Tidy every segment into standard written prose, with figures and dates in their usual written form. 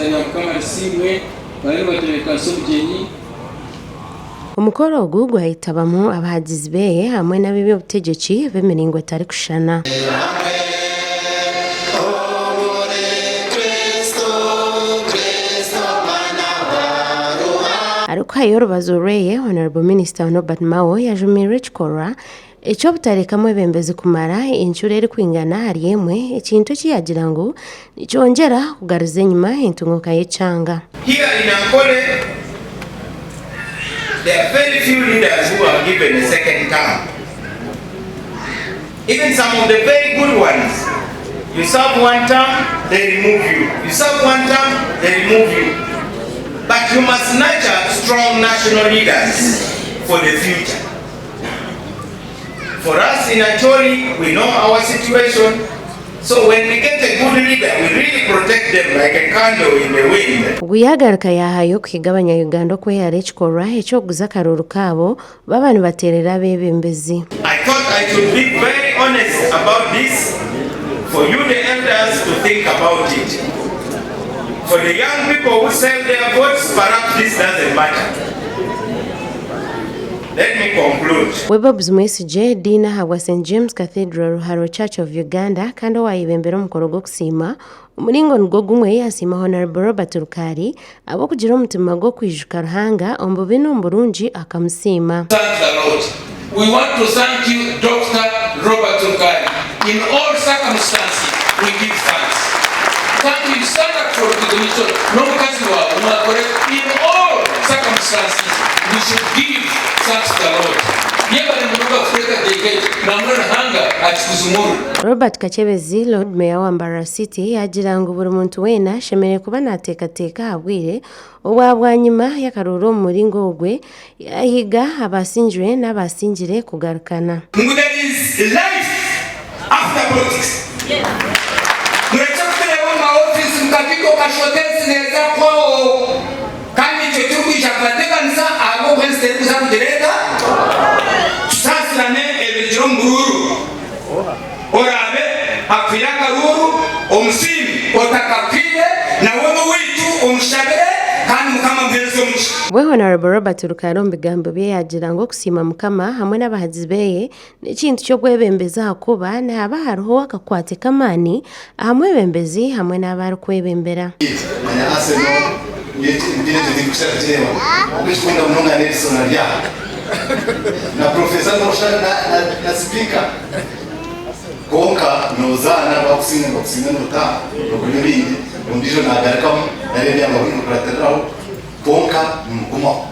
Eiziina rya Mukama risiimwe, bariyo nibatebeekanisa obugyenyi. Omukoro ogu gwayetabamu abahagizi be hamwe n'ab'eby'obutegyeki b'emiringo etarikushushana. Arikuhayo orubazo rweye, Hon. Minisita Norbert Mao yajumirira ekikorwa eky'obutareka mwebembezi kumara encuro erikwingana ahari emwe ekintu eki yaagira ngu nikyongyera kugaruza enyima entunguuka y'ekyanga. Here in Ankole, there are very few leaders who are given a second term. Even some of the very good ones, you serve one term, they remove you. You serve one term, they remove you. But you must nurture strong national leaders for the future. For us in Acholi, we know our situation. So when we get a good leader, we really protect them like a candle in the wind. Ogu yaagaruka yaahayo okuhiga abanya-Uganda okwehara ekikorwa eky'okuguza akaruuru kaabo baaba nibateerera abeebembezi. I thought I should be very honest about this for you the elders to think about it. For the young people who sell their votes, perhaps this doesn't matter. Let me conclude. We Bobs Mwesigye, Dean ahabwa St James Cathedral Ruharo Church of Uganda kandi owaayebembera omukoro gw'okusiima, omuringo nigwo gumwe yaasiima Hon. Robert Rukari ahabw'okugira omutima gw'okwijuka Ruhanga omu bubi n'omu burungi akamusiima. Thank the Lord. We want to thank you Dokita Robert Rukari. In all circumstances we give thanks. Thank you stand up for recognition n'omukazi waawe mwakore in all circumstances we should give thanks to the Lord. Yebare munonga kuteekateeka ekyo namwe Ruhanga akikuzimurire. Robert Kakyebezi, Lord Mayor wa Mbarara City yaagira ngu buri muntu weena ashemereire kuba naateekateeka aha bwire obwa bwanyima y'akaruuru omu muringo ogwe yaahiga abaasingirwe n'abaasingire kugarukana. Ngu there is life after politics. Murekye kutureeba omu ma ofiisi mukatwika okashusha oti ensi neeza kuhwaho kandi itwe turikwija kubateganisa ahabw'okuba ensi terikuza kugira eta? Tusaasirane ebirugire omu buruuru. Oraabe akwiire akaruuru omusiime, otakakwiire nawe n'owaitu omushabire kandi Mukama amuheereze omugisha. We Honarable Robert Rukara omu bigambo bye yaagira ngu okusiima Mukama hamwe n'abahagizi beye n'ekintu ky'okwebembeza ahakuba nihaba hariho akakwate k'amaani aha mwebembezi hamwe n'abu arikwebembera. Manya Arsenal nyowe emipiira egyo tindikukira kugireeba kwonka ekikunda munonga Nelson ari aha na Professor noshusha na sipiika kwonka nozaana bakusinga nibakusinga notaaha nokunywa ebindi ondiijo nagarukamu nari ebyanga bikuratiriraho kwonka nimugumaho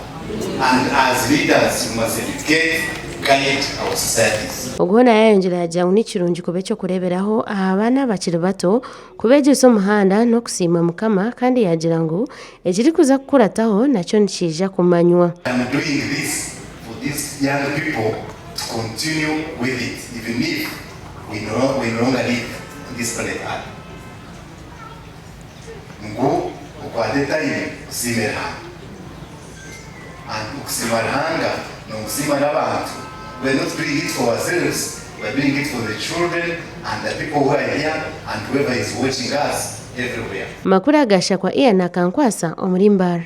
and as leaders we must educate guide our societies. Ogu hoona yaayongyera yaagira ngu ni kirungi kuba eky'okureeberaho aha baana abakiri bato kubeegyesa omuhanda n'okusiima Mukama kandi yaagira ngu ekirikuza kukurataho nakyo nikiija kumanywa. I am doing this for these young people to continue with it even if we no we no longer live on this planet earth. Ngu okwate time osiime Ruhanga. And okusiima Ruhanga nomusiima n'abantu, we are not doing it for ourselves, we are doing it for the children and the people who are here and whoever is watching us everywhere. Amakuru aga Shakwa Ian Akankwasa omuri Mbarara.